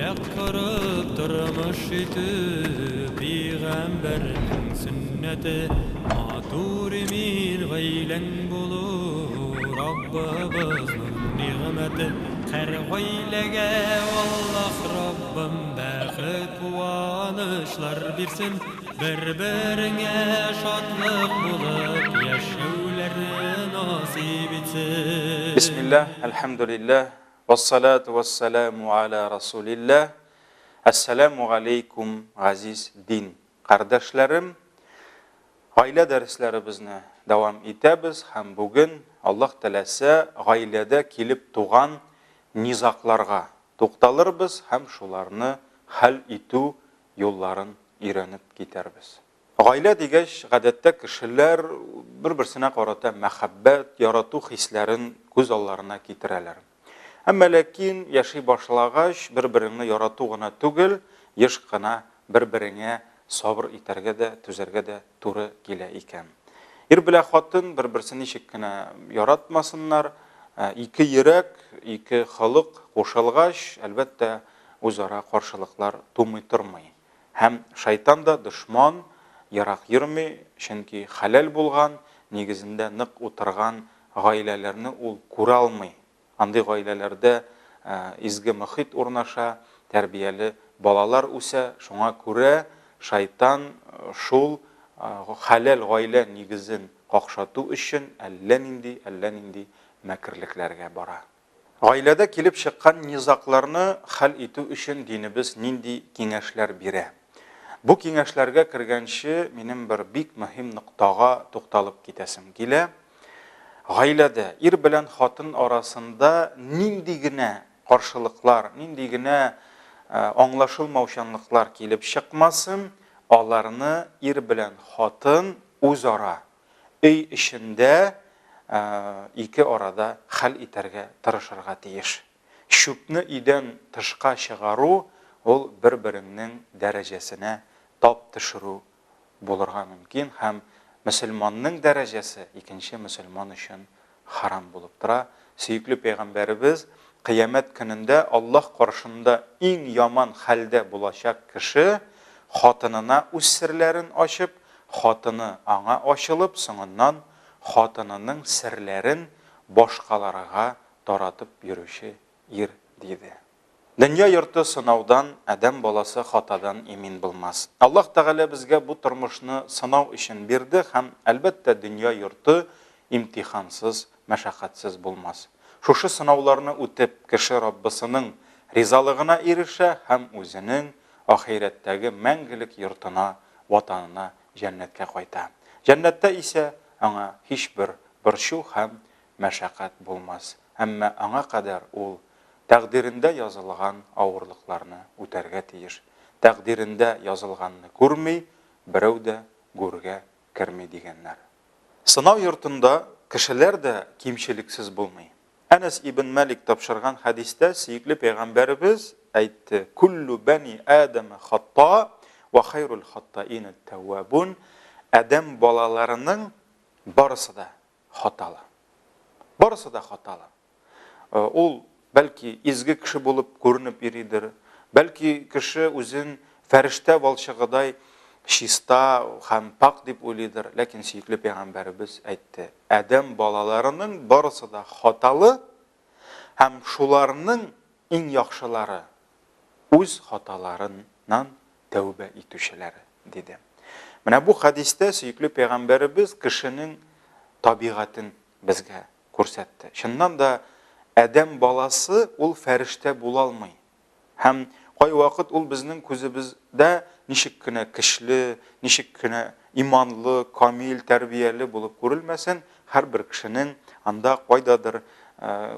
Гаилә корып тормыш итү Пәйгамбәрнең сөннәте. Матур имин гаиләң булу Раббыбызның нигъмәте. Һәр гаиләгә Аллаһ Раббым бәхет, куанычлар бирсен. Бер-береңә шатлык булып яшәүләрне насыйп итсен. Бисмиллаһ, әлхәмдүлиллаһ, Вәссалату вәссәламу аля Расулилләһ. Әссәламү галәйкүм, газиз дин кардәшләрем. Гаилә дәресләребезне дәвам итәбез һәм бүген, Аллаһ теләсә, гаиләдә килеп туган низагларга тукталырбыз һәм шуларны хәл итү юлларын өйрәнеп китәрбез. Гаилә дигәч, гадәттә кешеләр бер-берсенә карата мәхәббәт, ярату хисләрен күз алларына китерәләр. Әмма ләкин яши башлагач, бер-береңне ярату гына түгел, еш кына бер-береңә сабыр итәргә дә, түзәргә дә туры килә икән. Ир белән хатын бер-берсен ничек кенә яратмасыннар, ике йөрәк, ике холык кушылгач, әлбәттә, үзара каршылыклар тумый тормый. Һәм шайтан да дошман ерак йөрми, чөнки хәләл булган, нигезендә нык утырган гаиләләрне ул күрә алмый. Андый гаиләләрдә изге мохит урнаша, тәрбияле балалар үсә, шуңа күрә шайтан шул хәләл гаилә нигезен какшату өчен әллә нинди, әллә нинди мәкерлекләргә бара. Гаиләдә килеп чыккан низагларны хәл итү өчен динебез нинди киңәшләр бирә? Бу киңәшләргә кергәнче, минем бер бик мөһим ноктага тукталып китәсем килә. Гаиләдә ир белән хатын арасында нинди генә каршылыклар, нинди генә аңлашылмаучанлыклар килеп чыкмасын, аларны ир белән хатын үзара өй эчендә ике арада хәл итәргә тырышырга тиеш. Чүпне өйдән тышка чыгару ул бер-береңнең дәрәҗәсенә тап төшерү булырга мөмкин һәм мөселманның дәрәҗәсе икенче мөселман өчен харам булып тора. Сөекле пәйгамбәребез, Кыямәт көнендә Аллаһ каршында иң яман хәлдә булачак кеше, хатынына үз серләрен ачып, хатыны аңа ачылып, соңыннан хатынының серләрен башкаларга таратып йөрүче ир, диде. Дөнья йорты сынаудан, адәм баласы хатадан имин булмас. Аллаһ Тәгалә безгә бу тормышны сынау өчен бирде һәм, әлбәттә, дөнья йорты имтихансыз, мәшәкатьсез булмас. Шушы сынауларны үтеп, кеше Раббысының ризалыгына ирешә һәм үзенең ахирәттәге мәңгелек йортына, ватанына, җәннәткә кайта. Җәннәттә исә аңа һичбер борчу һәм мәшәкать булмас. Әмма аңа кадәр ул тәкъдирендә язылган авырлыкларны үтәргә тиеш. Тәкъдирендә язылганны күрми, берәү дә гүргә керми, дигәннәр. Сынау йортында кешеләр дә кимчелексез булмый. Әнәс ибн Мәлик тапшырган хәдистә сөекле пәйгамбәребез әйтте, Күллү бәни Адәмә хатта, вә хәйрул хаттаин әт-тәввабун, Адәм балаларының барысы да хаталы. Барысы да хаталы. Ул, бәлки, изге кеше булып күренеп йөридер, бәлки, кеше үзен фәрештә валчыгыдай чиста һәм пакь дип уйлыйдыр, ләкин сөекле пәйгамбәребез әйтте, Адәм балаларының барысы да хаталы һәм шуларның иң яхшылары, үз хаталарыннан тәүбә итүчеләре, диде. Менә бу хәдистә сөекле пәйгамбәребез кешенең табигатен безгә күрсәтте. Чыннан да, адәм баласы ул фәрештә була алмый. Һәм кайвакыт ул безнең күзебездә ничек кенә көчле, ничек кенә иманлы, камил, тәрбияле булып күрелмәсен, һәрбер кешенең анда кайдадыр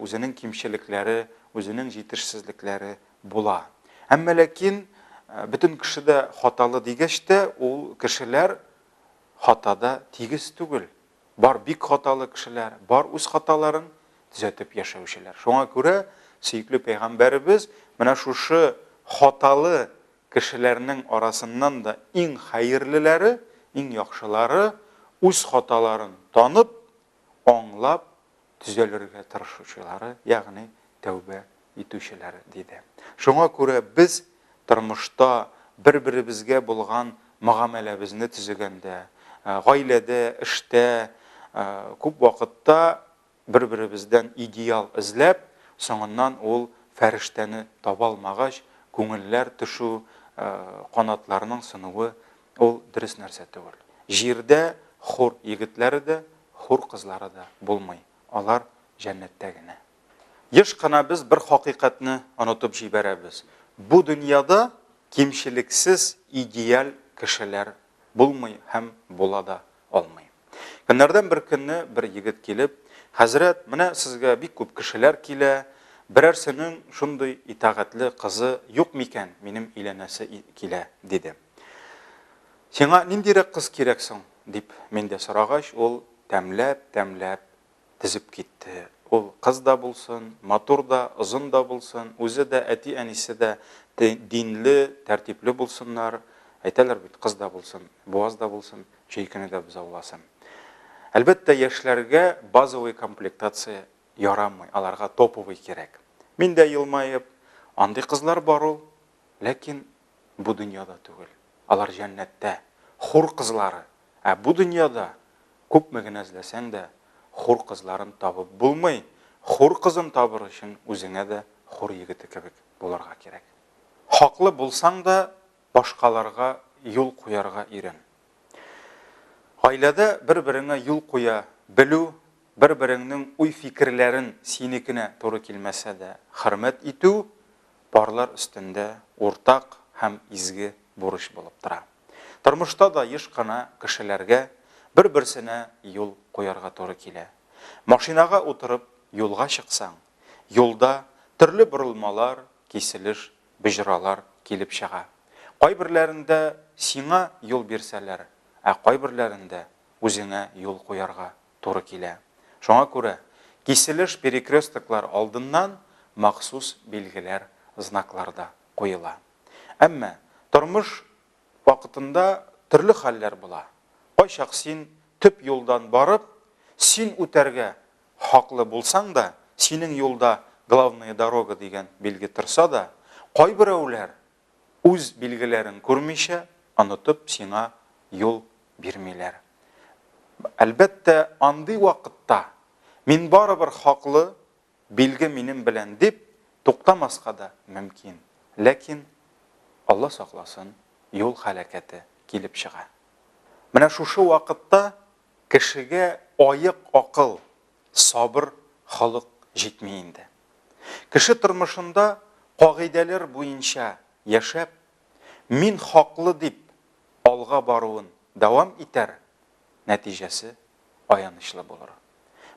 үзенең кимчелекләре, үзенең җитешсезлекләре була. Әмма ләкин бөтен кеше дә хаталы дигәч тә, ул кешеләр хатада тигез түгел. Бар бик хаталы кешеләр, бар үз хаталарын төзәтеп яшәүчеләр. Шуңа күрә сөекле пәйгамбәребез менә шушы хаталы кешеләрнең арасыннан да иң хәерлеләре, иң яхшылары үз хаталарын танып, аңлап төзәлергә тырышучылары, ягъни тәүбә итүчеләр, диде. Шуңа күрә без тормышта бер-беребезгә булган мөгамәләбезне төзегәндә, гаиләдә, эштә күп вакытта бер-беребездән идеал эзләп, соңыннан ул фәрештәне таба алмагач, күңелләр төшү, канатларның сынуы ул дөрес нәрсә түгел. Җирдә хур егетләре дә, хур кызлары да булмый, алар җәннәттә генә. Еш кына без бер хакыйкатьне онытып җибәрәбез, бу дөньяда кимчелексез идеаль кешеләр булмый һәм була да алмый. Көннәрдән бер көнне бер егет килеп, Хәзрәт, менә сезгә бик күп кешеләр килә, берәрсенең шундый итагатьле кызы юк микән, минем өйләнәсе килә, диде. Сиңа ниндирәк кыз кирәк соң? дип мин дә сорагач, ул тәмләп-тәмләп тезеп китте. Ул кыз да булсын, матур да, озын да булсын, үзе дә, әти-әнисе дә динле, тәртипле булсыннар. Әйтәләр бит, кыз да булсын, буаз да булсын, җәй көне дә бозауласын. Әлбәттә, яшьләргә базовый комплектация ярамый, аларга топовый кирәк. Мин дә елмаеп, андый кызлар бар ул, ләкин бу дөньяда түгел. Алар җәннәттә, хур кызлары. Ә бу дөньяда күпме генә эзләсәң дә, хур кызларын табып булмый. Хур кызын табыр өчен үзеңә дә хур егете кебек булырга кирәк. Хаклы булсаң да, башкаларга юл куярга өйрән. Гаиләдә бер-береңә юл куя белү, бер-береңнең уй-фикерләрен синекенә туры килмәсә дә хөрмәт итү парлар өстендә уртак һәм изге бурыч булып тора. Тормышта да еш кына кешеләргә бер-берсенә юл куярга туры килә. Машинага утырып юлга чыксаң, юлда төрле борылмалар, киселеш, боҗралар килеп чыга. Кайберләрендә сиңа юл бирсәләр, ә кайберләрендә үзеңә юл куярга туры килә. Шуңа күрә киселеш-перекрестоклар алдыннан махсус билгеләр, знаклар да куела. Әмма тормыш вакытында төрле хәлләр була. Кайчак син төп юлдан барып, син үтәргә хаклы булсаң да, синең юлда главная дорога дигән билге торса да, кайберәүләр үз билгеләрен күрмичә, онытып сиңа юл бирмиләр. Әлбәттә, андый вакытта мин барыбер хаклы, билге минем белән дип туктамаска да мөмкин. Ләкин, Алла сакласын, юл һәлакәте килеп чыга. Менә шушы вакытта кешегә аек акыл, сабыр холык җитми инде. Кеше тормышында кагыйдәләр буенча яшәп, мин хаклы дип алга баруын дәвам итәр, нәтиҗәсе аянычлы булыр.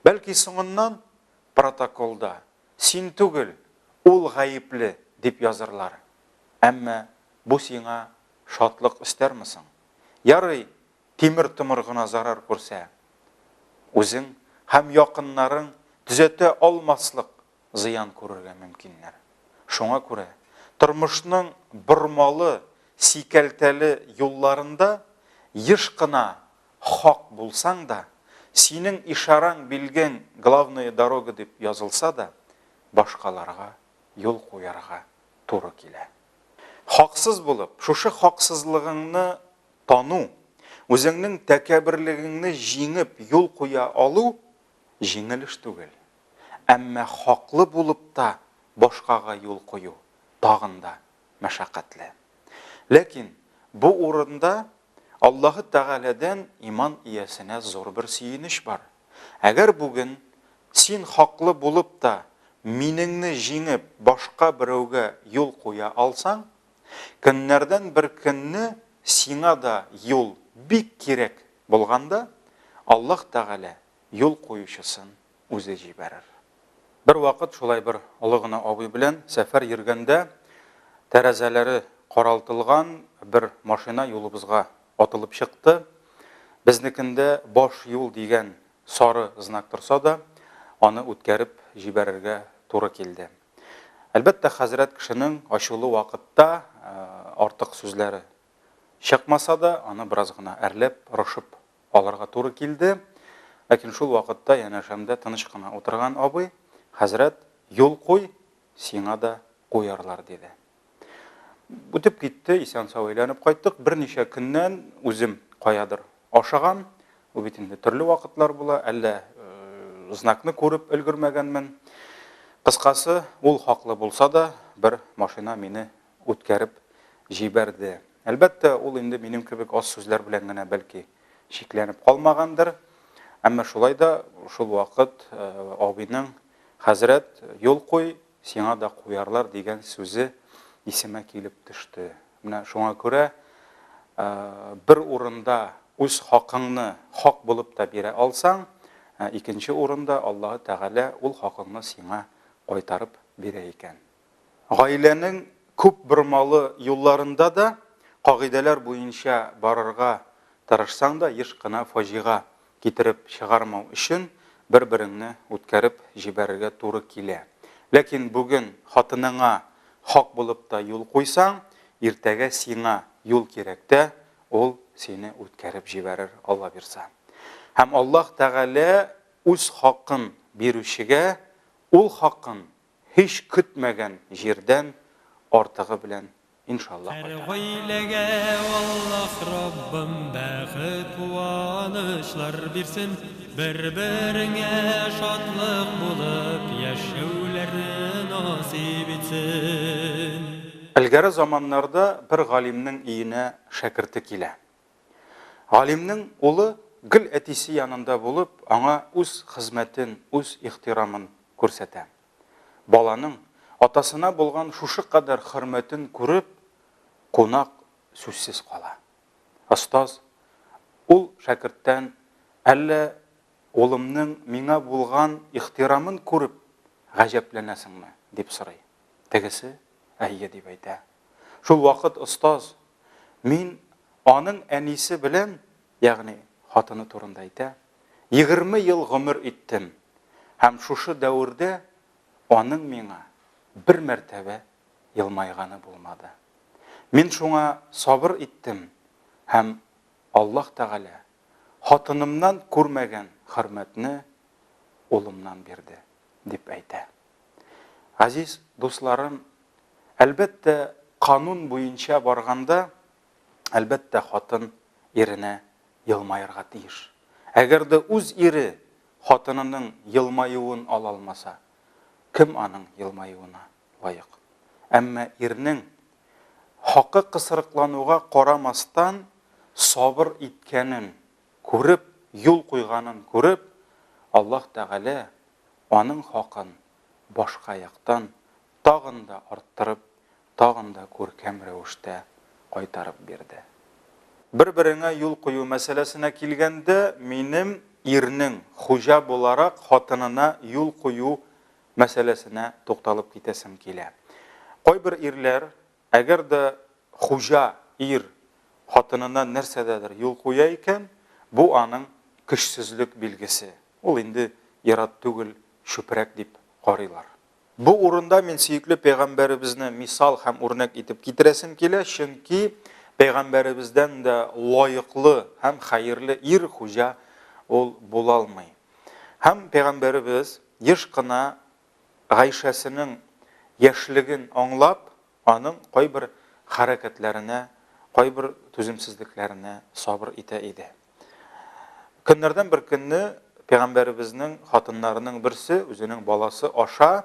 Бәлки соңыннан протоколда син түгел, ул гаепле дип язырлар. Әмма бу сиңа шатлык өстәрме соң? Ярый, тимер-томыр гына зарар күрсә, үзең һәм якыннарың төзәтә алмаслык зыян күрергә мөмкиннәр. Шуңа күрә тормышның бормалы, сикәлтәле юлларында еш кына хак булсаң да, синең ишараң, билгең главная дорога дип язылса да, башкаларга юл куярга туры килә. Хаксыз булып, шушы хаксызлыгыңны тану, үзеңнең тәкәбберлегеңне җиңеп юл куя алу җиңел эш түгел. Әмма хаклы булып та башкага юл кую тагын да мәшәкатьле. Ләкин бу урында Аллаһы Тәгаләдән иман иясенә зур бер сөенеч бар. Әгәр бүген син хаклы булып та минеңне җиңеп башка берәүгә юл куя алсаң, көннәрдән бер көнне сиңа да юл бик кирәк булганда, Аллаһ Тәгалә юл куючысын үзе җибәрер. Бервакыт шулай бер олы гына абый белән сәфәр йөргәндә тәрәзәләре каралтылган бер машина юлыбызга атылып чыкты. Безнекендә баш юл дигән сары знак торса да, аны үткәреп җибәрергә туры килде. Әлбәттә, хәзрәт кешенең ачулы вакытта артык сүзләре чыкмаса да, аны бераз гына әрләп, орышып алырга туры килде. Ләкин шул вакытта янәшәмдә тыныч кына утырган абый, Хәзрәт, юл куй, сиңа да куярлар, диде. Үтеп китте, исән-сау әйләнеп кайттык. Берничә көннән үзем каядыр ашыгам. Ул бит инде төрле вакытлар була, әллә знакны күреп өлгермәгәнмен. Кыскасы, ул хаклы булса да, бер машина мине үткәреп җибәрде. Әлбәттә, ул инде минем кебек аз сүзләр белән генә бәлки чикләнеп калмагандыр. Әмма шулай да шул вакыт абыйның, Хәзрәт, юл куй, сиңа да куярлар дигән сүзе исемә килеп төште. Менә шуңа күрә бер урында үз хакыңны хак булып та бирә алсаң, икенче урында Аллаһы Тәгалә ул хакыңны сиңа кайтарып бирә икән. Гаиләнең күп бормалы юлларында да кагыйдәләр буенча барырга тырышсаң да, еш кына фаҗига китереп чыгармау өчен бер-береңне үткәреп җибәрергә туры килә. Ләкин бүген хатыныңа хак булып та юл куйсаң, иртәгә сиңа юл кирәктә, ул сине үткәреп җибәрер, Алла бирса. Һәм Аллаһ Тәгалә үз хакын бирүчегә ул хакын һич көтмәгән җирдән артыгы белән иншалла Һәр кайтара. гаиләгә Аллаһ Раббым бәхет, куанычлар бирсен, бер-береңә шатлык булып яшәүләрне насыйп итсен. Элгәре заманнарда бер галимнең өенә шәкерте килә. Галимнең улы гел әтисе янында булып, аңа үз хезмәтен, үз ихтирамын күрсәтә. Баланың атасына булган шушы кадәр хөрмәтен күреп, кунак сүзсез кала. Остаз ул шәкерттән, Әллә улымның миңа булган ихтирамын күреп гаҗәпләнәсеңме? дип сорый. Тегесе, Әйе, дип әйтә. Шул вакыт остаз, Мин аның әнисе белән, ягъни хатыны турында әйтә, 20 ел гомер иттем һәм шушы дәвердә аның миңа бер мәртәбә елмайганы булмады. Мин шуңа сабыр иттем һәм Аллаһ Тәгалә хатынымнан күрмәгән хөрмәтне улымнан бирде, дип әйтә. Газиз дусларым, әлбәттә, канун буенча барганда, әлбәттә, хатын иренә елмаерга тиеш. Әгәр дә үз ире хатынының елмаюын ала алмаса, кем аның елмаюына лаек? Әмма ирнең хакы кысрыклануга карамастан сабыр иткәнен күреп, юл куйганын күреп, Аллаһ Тәгалә аның хакын башка яктан тагын да арттырып, тагын да күркәм рәвештә кайтарып бирде. Бер-береңә юл кую мәсьәләсенә килгәндә, минем ирнең хуҗа буларак хатынына юл кую мәсьәләсенә тукталып китәсем килә. Кайбер ирләр, әгәр дә хуҗа ир хатынына нәрсәдәдер юл куя икән, бу аның көчсезлек билгесе, ул инде ир-ат түгел, чүпрәк дип карыйлар. Бу урында мин сөекле пәйгамбәребезне мисал һәм үрнәк итеп китерәсем килә, чөнки пәйгамбәребездән дә лаеклы һәм хәерле ир хуҗа ул була алмый. Һәм пәйгамбәребез еш кына Гайшәсенең яшьлеген аңлап, аның кайбер хәрәкәтләренә, кайбер түземсезлекләренә сабыр итә иде. Көннәрдән бер көнне пәйгамбәребезнең хатыннарының берсе үзенең баласы аша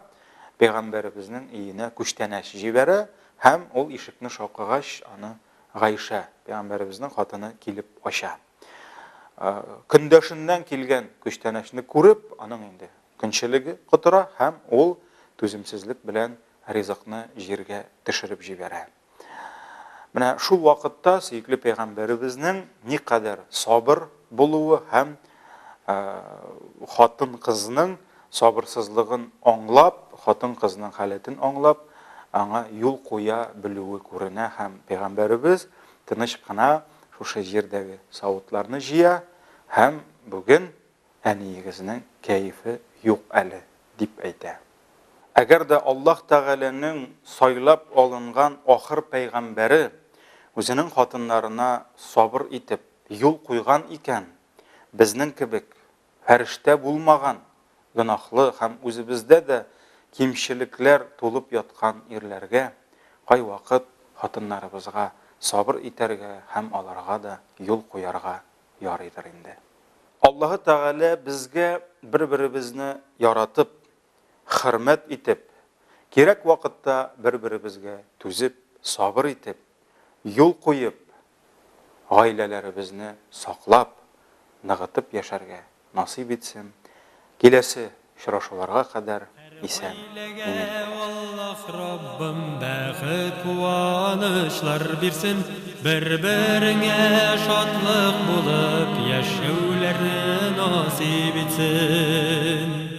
пәйгамбәребезнең өенә күчтәнәч җибәрә һәм ул ишекне шакыгач, аны Гайшә, пәйгамбәребезнең хатыны килеп ача. Көндәшеннән килгән күчтәнәчне күреп, аның инде көнчелеге котыра һәм ул түземсезлек белән ризыкны җиргә төшереп җибәрә. Менә шул вакытта сөекле пәйгамбәребезнең никадәр сабыр булуы һәм хатын-кызның сабырсызлыгын аңлап, хатын-кызның халәтен аңлап, аңа юл куя белүе күренә һәм пәйгамбәребез тыныч кына шушы җирдәге савытларны җыя һәм бүген әниегезнең кәефе юк әле, дип әйтә. Әгәр дә Аллаһ Тәгаләнең сайлап алынган ахыр пәйгамбәре үзенең хатыннарына сабыр итеп юл куйган икән, безнең кебек фәрештә булмаган гөнаһлы һәм үзебездә дә кимчелекләр тулып яткан ирләргә кайвакыт хатыннарыбызга сабыр итәргә һәм аларга да юл куярга ярыйдыр инде. Аллаһы Тәгалә безгә бер-беребезне яратып, хөрмәт итеп, кирәк вакытта бер-беребезгә түзеп, сабыр итеп, юл куеп, гаиләләребезне саклап, ныгытып яшәргә насыйп итсен. Киләсе очрашуларга кадәр исән, имин булыгыз. Аллаһ Раббым бәхет, куанычлар бирсен, бер-береңә шатлык булып яшәүләрне насыйп итсен.